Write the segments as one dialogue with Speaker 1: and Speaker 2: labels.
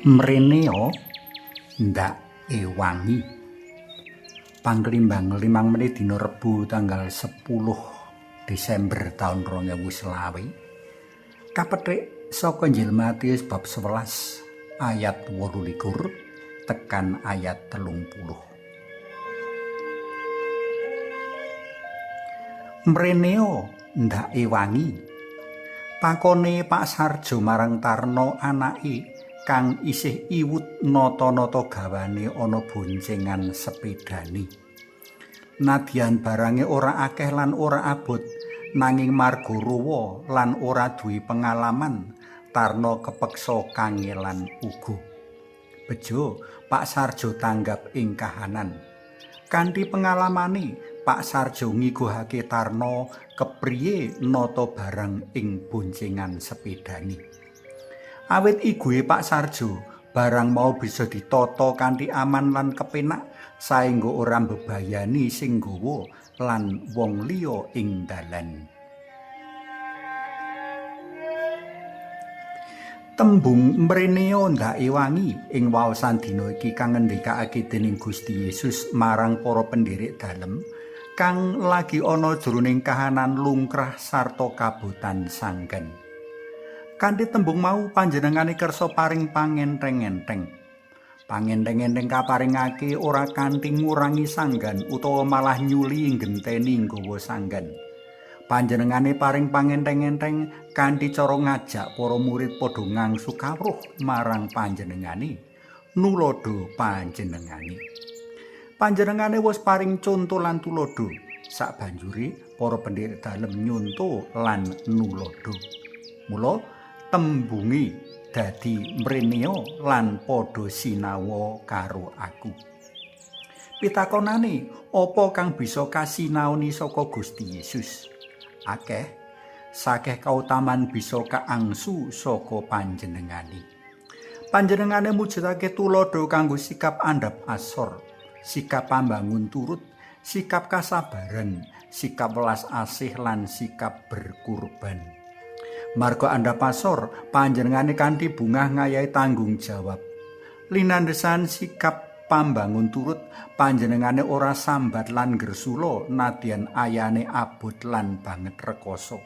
Speaker 1: Mreneo ndak ewangi. Pangklimbang 5 menit dina Rebo tanggal 10 Desember taun 2020. Kapethik saka Injil Matius bab 11 ayat 28 tekan ayat 30. Mreneo ndak ewangi. Pakone Pak Sarjo marang Tarno anake kang isih iwut nata-nata gawane ana boncengan sepedane. Nadyan barange ora akeh lan ora abot, nanging marga ruwa lan ora duwe pengalaman, Tarno kepeksa kangelan uga. Bejo, Pak Sarjo tanggap ing kahanan. Kanthi pengalamane, Pak Sarjo ngiguhake Tarno kepriye nata barang ing boncengan sepedane. Awit iguhe Pak Sarjo, barang mau bisa ditata kanthi aman lan kepenak saengga ora mbebayani sing nggawa lan wong liya ing dalan. Tembung mreneo ndak ewangi ing waosan dina iki kang ngendikake dening Gusti Yesus marang para pendherek dalem kang lagi ana jroning kahanan lungkrah sarta kabotan sanggen. Kanthi tembung mau panjenengane kersa paring pangentheng-entheng. Pangentheng-entheng kaparingake ora kanthi ngurangi sanggan utawa malah nyuli nggenteni nggawa sanggan. Panjenengane paring pangentheng-entheng kanthi cara ngajak para murid padha ngangsu kawruh marang panjenengane, nulodo panjenengane. Panjenengane wis paring conto lan tulodo, sabanjure para pendherek dalem nyonto lan nulodo. Mula tembunge dadi mreneo lan padha sinawa karo aku. Pitakonane, apa kang bisa kasinaoni saka Gusti Yesus? Akeh sakeh kautaman bisa kaangsu saka panjenengane. Panjenengane mujudake tuladha kanggo sikap andhap asor, sikap pambangun turut, sikap kasabaran, sikap welas asih lan sikap berkurban. Marga andhap asor, panjenengane kanthi bungah ngayahi tanggung jawab. Linandesan sikap pambangun turut, panjenengane ora sambat lan gresula nadyan ayane abot lan banget rekoso.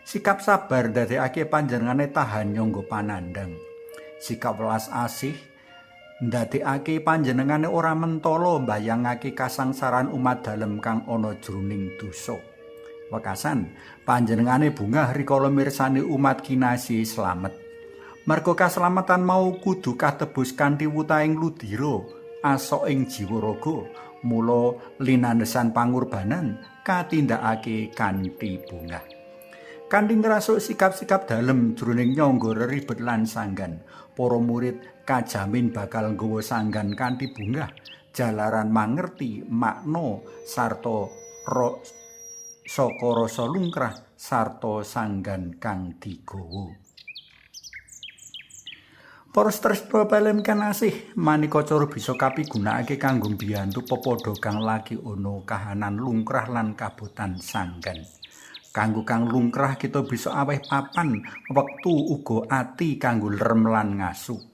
Speaker 1: Sikap sabar ndadekake panjenengane tahan nyangga panandhang. Sikap welas asih ndadekake panjenengane ora mentala mbayangake kasangsaran umat dalem kang ana jroning dosa. Wekasan, panjenengane bungah rikala mirsani umat kinasih slamet. Marga kaslametan mau kudu katebus kanthi wutahing ludira asok ing jiwa raga, mula linandesan pangorbanan katindakake kanthi bungah. Kanthi ngrasuk sikap-sikap dalem jroning nyangga reribet lan sanggan, para murid kajamin bakal nggawa sanggan kanthi bungah jalaran mangerti makna sarta saka rasa lungkrah sarta sanggan kang digawa. Para tresna pelem kanasih, maneka cara bisa kapigunakake kanggo mbiyantu pepadha kang lagi ana kahanan lungkrah lan kabotan sanggan. Kanggo kang lungkrah kita bisa aweh papan, wektu uga ati kanggo lerem lan ngasu.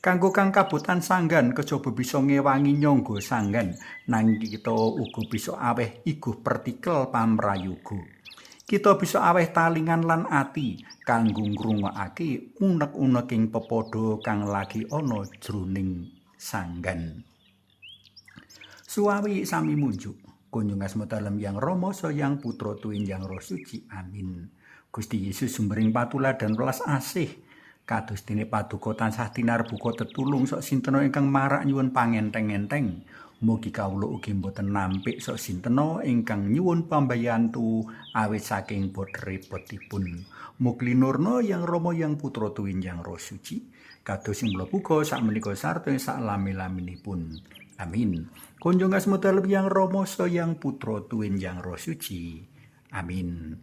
Speaker 1: Kanggo kang kabotan sanggan kejaba bisa ngewangi nyangga sanggan, nanging kita uga bisa aweh iguh pertikel pamrayoga. Kita bisa aweh talingan lan ati kanggo ngrungokake unek-uneking pepadha kang lagi ana jroning sanggan. Suwawi sami munjuk. Kunjung asma dalem Yang Rama Sang Putra tuwin Yang Roh Suci. Amin. Gusti Yesus sumbering patuladan welas asih. Kados dene paduka tansah tinarbuka tetulung sok sintena ingkang marak nyuwun pangentheng-entheng. Mugi kawula ugi mboten nampik sok sintena ingkang nyuwun pambayantu awit saking bot repotipun. Mugi linurna Yang Rama Yang Putra tuwin Yang Roh Suci. Kados sing mlebu sakmenika sarta ing saklami-laminipun. Amin. Kunjung asma dalem Yang Rama Sang Putra tuwin Yang Roh Suci. Amin.